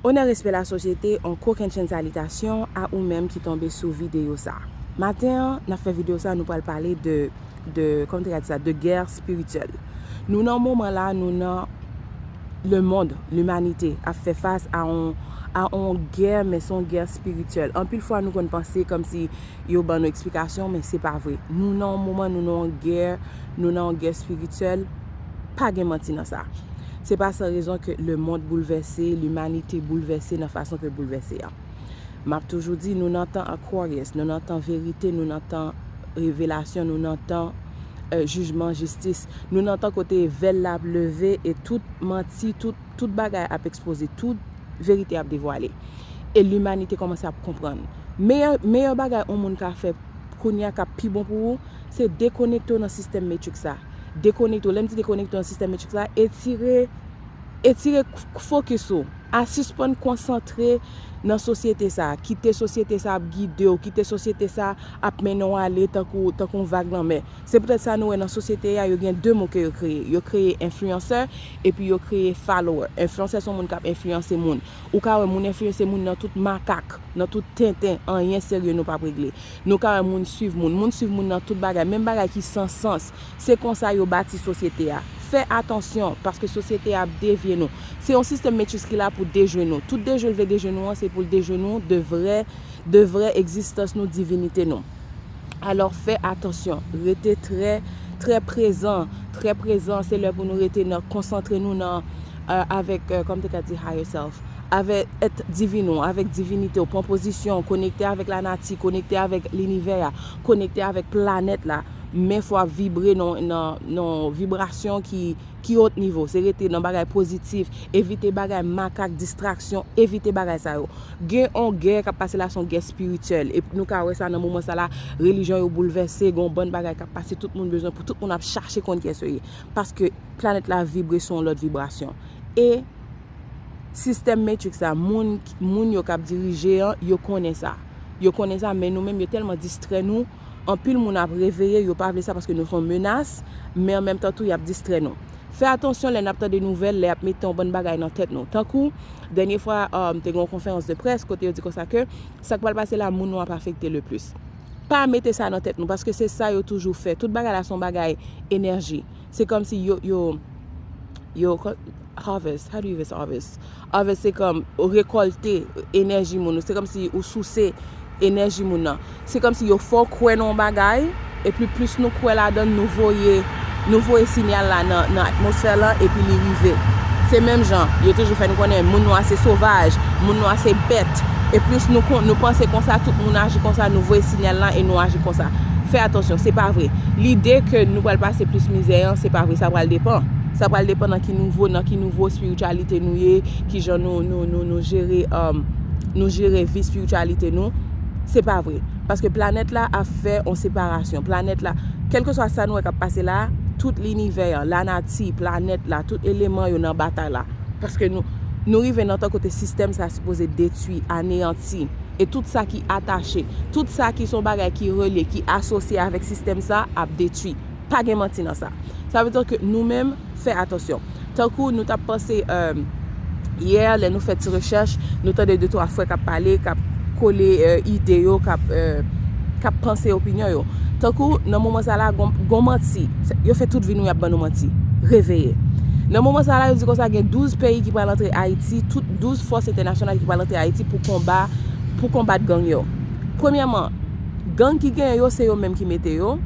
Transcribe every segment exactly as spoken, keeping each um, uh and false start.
Onè, respè, lasosyete, yon kokennchenn salitasyon a ou menm ki tonbe sou videyo sa. Maten an, n ap fè videyo sa, nou pral pale de, de, kòman te ka di sa, de gè espirityèl. Nou nan moman la, nou nan lemonn, limanite ap fè fas a yon, a yon gè, men se yon gè espirityèl. Anpil fwa, nou konn panse kòmsi yo ban nou eksplikasyon, men se pa vre. Nou nan yon moman, nou nan yon gè, nou nan yon gè espirityèl, pa gen manti nan sa. Se pa san rezon ke lemonn boulvèse, limanite boulvèse nan fason ke l boulvèse a. M ap toujou di, nou nan tan Aquarius, nou nan tan verite, nou nan tan revelasyon, nou nan tan, euh, jijman, jistis. Nou nan tan kote vèl la ap leve e tout manti, tout, tout bagay ap ekspoze, tout verite ap devwale. E limanite kòmanse ap konprann. Meyè, meyè bagay yon moun ka fè kounye a k ap pi bon pou ou, se dekonekte w nan sistèm Matrix la. Dekonekte w. Lè m di dekonekte w nan sistèm Matrix la, etire, etire k-, fokis ou. A sispann konsantre nan sosyete sa. Kite sosyete sa ap gide w, kite sosyete sa ap mennen w ale tankou, tankou yon vag lanmè. Se poutèt sa nou wè nan sosyete a, yo gen de mo ke yo kreye. Yo kreye enfliyansè, epi yo kreye follower. Enfliyansè se yon moun k ap enfliyanse moun. Ou ka wè moun enfliyanse moun nan tout makak, nan tout tenten, anyen serye nou p ap regle. Nou ka wè moun swiv moun, moun swiv moun nan tout bagay, menm bagay ki san sans. Se konsa yo bati sosyete a. Fè atansyon, paske sosyete a ap devye nou. Se yon sistèm Matrix ki la pou dejwe nou. Tout dejwe l vle dejwe nou an, se pou l dejwe nou de vrè, de vrè egzistans nou, divinite nou. Alò, fè atansyon. Rete trè, trè prezan. Trè prezan, se lè pou nou rete nan, konsantre nou nan, euh, avèk, euh, kòman te ka di, higher self. Avèk èt divin ou, avèk divinite ou. Pran pozisyon, konekte avèk lanati, konekte avèk linivè a, konekte avèk planèt la. Men fò w ap vibre nan, nan, nan vibrasyon ki, ki wo nivo. Se rete nan bagay pozitif, evite bagay makak, distraksyon, evite bagay sa yo. Gen yon gè k ap pase la, se yon gè espirityèl. E nou ka wè sa nan moman sa la, relijyon yo boulvèse, gen yon bann bagay k ap pase, tout moun bezwen pou tout moun ap chache konn kiyès yo ye. Paske planèt la vibre sou yon lòt vibrasyon. E sistèm Matrix la, moun, moun yo k ap dirije an, yo konnen sa. Yo konnen sa, men nou menm, yo tèlman distrè nou, anpil moun ap reveye, yo pa vle sa paske nou se yon menas, men an menm tan tou, y ap distrè nou. Fè atansyon lè n ap tande nouvèl, lè y ap mete yon bann bagay nan tèt nou. Tankou, dènye fwa, um, te gen yon konferans de près kote yo di konsa ke sa k pral pase la, moun nwa ap afekte le plis. Pa mete sa nan tèt nou, paske se sa yo toujou fè. Tout bagay la se yon bagay enèji. Se kòmsi yo, yo, yo, harvest, how do you even harvest? Harvest se kòm rekòlte enèji moun, se kòmsi ou souse enèji moun nan. Se kòmsi yo fè w kwè nan yon bagay, epi plis nou kwè ladan l, nou voye, nou voye sinyal la nan, nan atmosfè lan, epi li rive. Se menm jan, yo toujou fè nou konnen moun nwa se sovaj, moun nwa se bèt. E plis nou kon-, nou panse konsa, tout moun aji konsa, nou voye sinyal lan e nou aji konsa. Fè atansyon, se pa vre. Lide ke nou pral pase plis mizè an, se pa vre, sa pral depann. Sa pral depann nan ki nivo, nan ki nivo espirityalite nou ye, kijan nou, nou, nou, nou jere, um, nou jere vi espirityalite nou. Se pa vre. Paske planèt la ap fè yon separasyon. Planèt la, kèlkeswa sa nou wè k ap pase la, tout linivè an, lanati, planèt la, tout eleman yo nan batay la. Paske nou, nou rive nan tan kote sistèm sa sipoze detwi, aneyanti. E tout sa ki atache, tout sa ki se yon bagay ki relye, ki asosye avèk sistèm sa ap detwi. Pa gen manti nan sa. Sa vle di ke nou menm, fè atansyon. Tankou nou t ap panse, euh, yè, lè nou fè ti rechèch, nou tande de twa frè k ap pale, k ap kole, euh, ide yo, k ap, euh, k ap panse opinyon yo. Tankou nan moman sa la, gon, gon manti. Yo fè tout vi nou, y ap ban nou manti. Reveye. Nan moman sa la, yo di konsa gen douz peyi ki pral antre Ayiti, tout douz fòs entènasyonal ki pral antre Ayiti pou konba, pou konbat gang yo. Premyèman, gang ki genyen yo, se yo menm ki mete yo.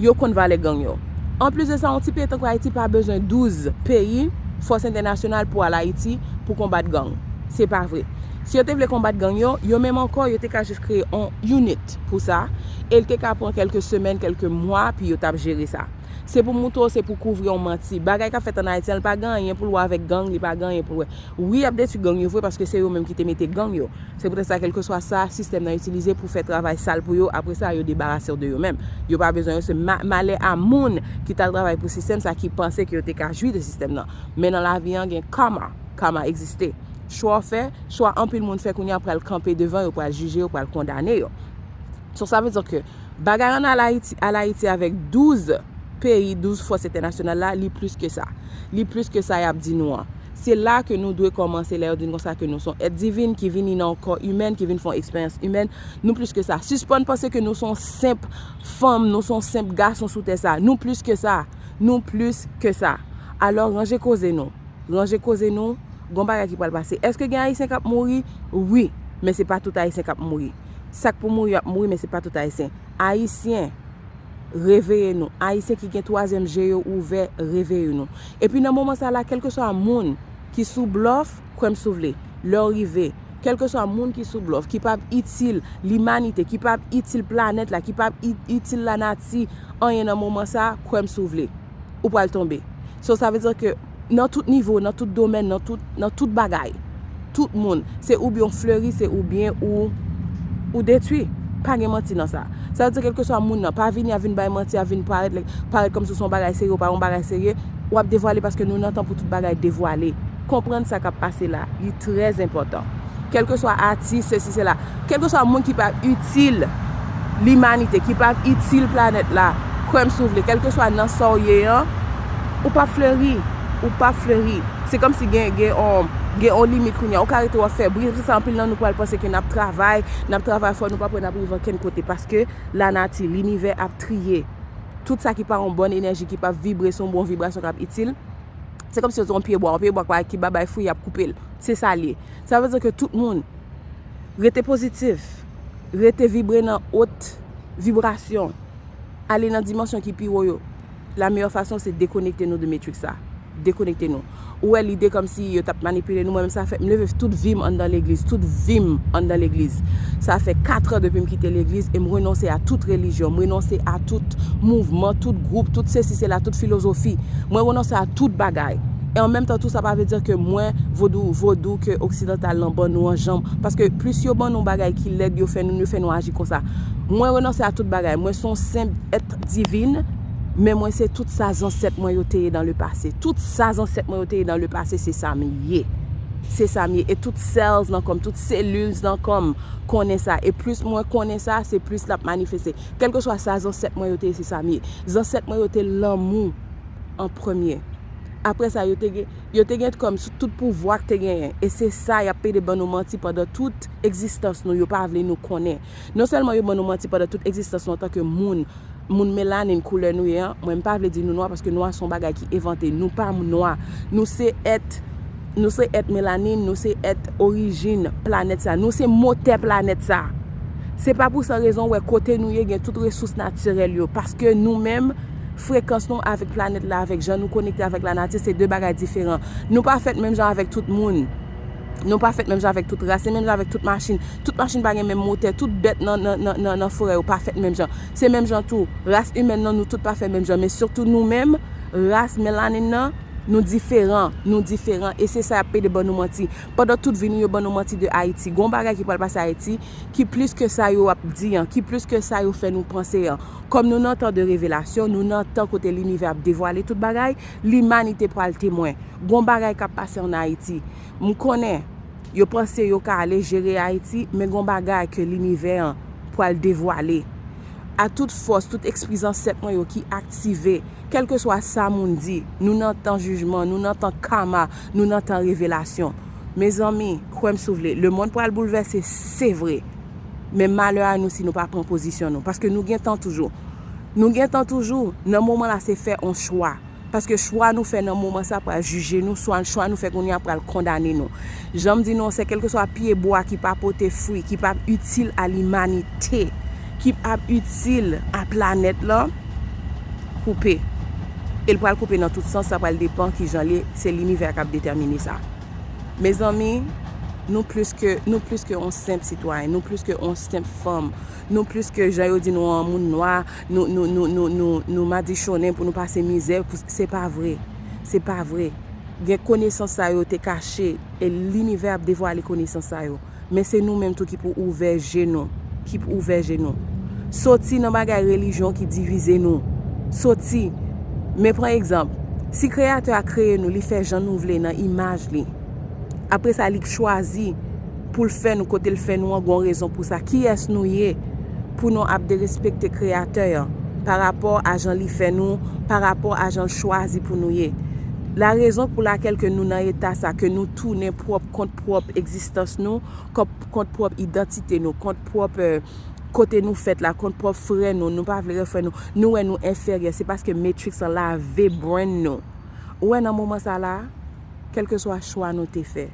Yo konn valè gang yo. Anplis de sa, yon ti peyi tankou Ayiti pa bezwen douz peyi, fòs entènasyonal pou al Ayiti pou konbat gang. Se pa vre. Si yo te vle konbat gang yo, yo menm ankò, yo te ka jis kreye yon unit pou sa, e l te ka pran kèlke semèn, kèlke mwa, pi yo t ap jere sa. Se pou moutre w, se pou kouvri yon manti. Bagay k ap fèt ann Ayiti an, li pa gen anyen pou l wè avèk gang, li pa gen anyen pou l wè. Wi, y ap detwi gang yo vre, paske se yo menm ki te mete gang yo. Se poutèt sa, kèlkeswa sa sistèm nan itilize pou fè travay sal pou yo, apre sa, yo debarase yo de yo menm. Yo pa bezwen yo, se ma-, malè a moun ki t al travay pou sistèm sa, ki panse ke yo te ka jwi de sistèm nan. Men nan lavi an, gen karma. Karma egziste. Chwa w fè, chwa anpil moun fè kounye a pral kanpe devan yo, pral jije yo, pral kondane yo. So, sa vle di ke bagay ann al Ayiti, al Ayiti avèk douz peyi, douz fòs entènasyonal la, li plis ke sa. Li plis ke sa y ap di nou an. Se la ke nou dwe kòmanse lè yo di n konsa ke nou se yon èt divin ki vini nan yon kò imèn, ki vin fè yon eksperyans imèn. Nou plis ke sa. Sispann panse ke nou se yon senp fanm, nou se yon senp gason sou tè sa. Nou plis ke sa. Nou plis ke sa. Alò, ranje koze nou. Ranje koze nou. Gon bagay ki pral pase. Èske gen Ayisyen k ap mouri? Wi. Men se pa tout Ayisyen k ap mouri. Sa k pou mouri, ap mouri, men se pa tout Ayisyen. Ayisyen, reveye nou. Ayisyen ki gen twazyèm je yo ouvè, reveye nou. Epi nan moman sa la, kèlkeswa moun ki sou blòf, kwè m si w vle, lè w rive, kèlkeswa moun ki sou blòf, ki p ap itil limanite, ki p ap itil planèt la, ki p ap i- itil lanati, anyen nan moman sa, kwè m si w vle, ou pral tonbe. So, sa vle di ke nan tout nivo, nan tout domèn, nan tout, nan tout bagay, tout moun, se oubyen w fleri, se oubyen ou, ou detwi. Pa gen manti nan sa. Sa vle di, kèlkeswa moun nan, pa vini ap vin bay manti, ap vin parèt, parèt kòmsi w se yon bagay serye, ou pa yon bagay serye, w ap devwale paske nou nan tan pou tout bagay devwale. Konprann sa k ap pase la, li trè enpòtan. Kèlkeswa atis, sesi, sela, kèlkeswa moun ki p ap itil limanite, ki p ap itil planèt la, kwè m si w vle, kèlkeswa nan sa w ye an, ou p ap fleri, ou p ap fleri. Se kòmsi gen, gen on, gen on limit kounye a. Ou ka rete w ap fè bri, se sa anpil nan nou pral panse ke n ap travay, n ap travay fò, nou p ap wè n ap rive ankenn kote, paske lanati, linivè ap triye. Tout sa ki pa yon bòn enèji, ki p ap vibre, se yon bon vibrasyon k ap itil. Se kòmsi yo te yon pye bwa, yon pye bwa ki pa bay fwi, y ap koupe l. Se sa l ye. Sa vle di ke tout moun, rete pozitif, rete vibre nan wot vibrasyon, ale nan dimansyon ki pi wo yo. La meyè fason, se dekonekte nou de Matrix sa. Dekonekte nou. Ou wè lide kòmsi yo t ap manipile nou. Mwen menm, sa fè m leve tout vi m anndan legliz. Tout vi m anndan legliz. Sa fè kat an depi m kite legliz e m renonse a tout relijyon. M renonse a tout mouvman, tout gwoup, tout sesi, sela, tout filozofi. Mwen renonse a tout bagay. E an menm tan tou, sa pa vle di ke mwen, vodou, vodou ke oksidantal lan ban nou an janm. Paske plis yo ban nou bagay ki lèd, yo fè nou, yo fè nou aji konsa. Mwen renonse a tout bagay. Mwen se yon senp èt divin, men mwen se tout sa zansèt mwen yo te ye dans le passé. Tout sa zansèt mwen yo te ye dans le passé, se sa m ye. Se sa m ye. E tout cells nan kò m, tout cellules nan kò m konnen sa. E plis mwen konnen sa, se plis l ap manifeste. Kèlkeswa sa zansèt mwen yo te ye, se sa m ye. Zansèt mwen yo te lanmou an premye. Apre sa, yo te gen, yo te gen kòm tout pouvwa k te genyen. E se sa, y ap pede ban nou manti pandan tout egzistans nou. Yo pa vle nou konnen. Non sèlman yo ban nou manti pandan tout egzistans nou antanke moun, moun melanin koulè nou ye an, mwen m pa vle di nou nwa paske nwa se yon bagay ki evante. Nou pa nwa. Nou se èt, nou se èt melanin, nou se èt orijin planèt sa. Nou se motè planèt sa. Se pa pou san rezon w wè kote nou ye gen tout resous natirèl yo. Paske nou menm, frekans nou avèk planèt la, avèk jan nou konekte avèk lanati, se de bagay diferan. Nou pa fèt menm jan avèk tout moun. Nou pa fèt menm jan avèk tout ras, se menm jan avèk tout machin. Tout machin pa gen menm motè, tout bèt nan, nan, nan, nan, nan forè yo pa fèt menm jan. Se menm jan tou, ras imèn nan nou tout pa fèt menm jan, men sitou nou menm, ras melanin nan, nou diferan, nou diferan, e se sa y ap pede ban nou manti. Pandan tout vi nou, yo ban nou manti de Ayiti. Gon bagay ki pral pase Ayiti, ki plis ke sa yo ap di an, ki plis ke sa yo fè nou panse an. Kòm nou nan tan de revelasyon, nou nan tan kote linivè ap devwale tout bagay, limanite pral temwen. Gon bagay k ap pase ann Ayiti. M konnen, yo panse yo ka ale jere Ayiti, men gon bagay ke linivè an pral devwale. A tout fòs, tout espri zansèt mwen yo ki aktive, kèlkeswa sa moun di, nou nan tan jijman, nou nan tan kama, nou nan tan revelasyon. Mezanmi, kwè m si w vle, lemonn pral boulvèse, se vre. Men malè a nou si nou pa pran pozisyon nou, paske nou gen tan toujou. Nou gen tan toujou, nan moman la se fè on chwa. Paske chwa nou fè nan moman sa pral jije nou, swa chwa nou fè kounye a pral kondane nou. Jan m di nou, se kèlkeswa pye bwa ki pa pote fwi, ki p ap itil a limanite, ki p ap itil a planèt lan, koupe. E l pral koupe nan tout sans, sa pral depan kijan l ye, se linivè k ap detèmine sa. Mezanmi, nou plis ke, nou plis ke on senp sitwayen, nou plis ke on senp fanm, nou plis ke jan yo di nou an moun nwa, nou, nou, nou, nou, nou, nou madichonnen pou nou pase mizè, pou, se pa vre. Se pa vre. Gen konesans sa yo te kache, e linivè ap devwale konesans sa yo. Men se nou menm tou ki pou ouvè je nou, ki pou ouvè je nou. Soti nan bagay relijyon ki divize nou. Soti. Men pran egzanp, si Kreyatè a kreye nou, li fè jan nou vle nan imaj li. Apre sa, li chwazi pou l fè nou kote l fè nou an, gon rezon pou sa. Kiyès nou ye pou nou ap derespekte Kreyatè an pa rapò a jan li fè nou, pa rapò a jan l chwazi pou nou ye? La rezon pou lakèl ke nou nan eta sa, ke nou tounen pwòp kont pwòp egzistans nou, kont, kont pwòp idantite nou, kont pwòp, euh, kote nou fèt la, kont pwòp frè nou, nou pa vle wè frè nou, nou wè nou enferyè, se paske Matrix lan lave brain nou. Ou wè nan moman sa la, kèlkeswa chwa nou te fè,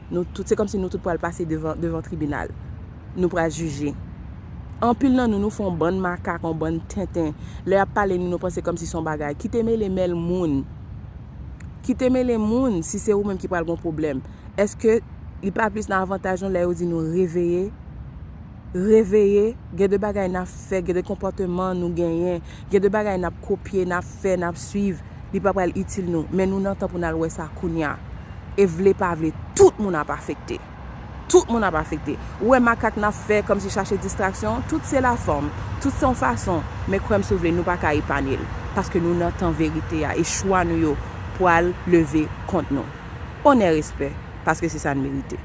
nou tout, se kòmsi nou tout pral pase devan, devan tribinal. Nou pral jije. Anpil nan nou, nou fè yon bann makak, yon bann tenten. Lè y ap pale nou, nou panse kòmsi se yon bagay. Kite mele mèl moun. Kite mele moun si se ou menm ki pral gon pwoblèm. Èske li pa plis nan avantaj nou lè yo di nou reveye? Reveye, gen de bagay n ap fè, gen de konpòteman nou genyen, gen de bagay n ap kopye, n ap fè, n ap swiv, li pa pral itil nou. Men nou nan tan pou n al wè sa kounya. E vle pa vle, tout moun ap afekte. Tout moun ap afekte. Ou wè makak n ap fè kòmsi chache distraksyon, tout se lafòm, tout se yon fason, men kwè m si w vle, nou pa ka epanye l. Paske nou nan tan verite a, e chwa nou yo pral leve kont nou. Onè, respè, paske se sa n merite.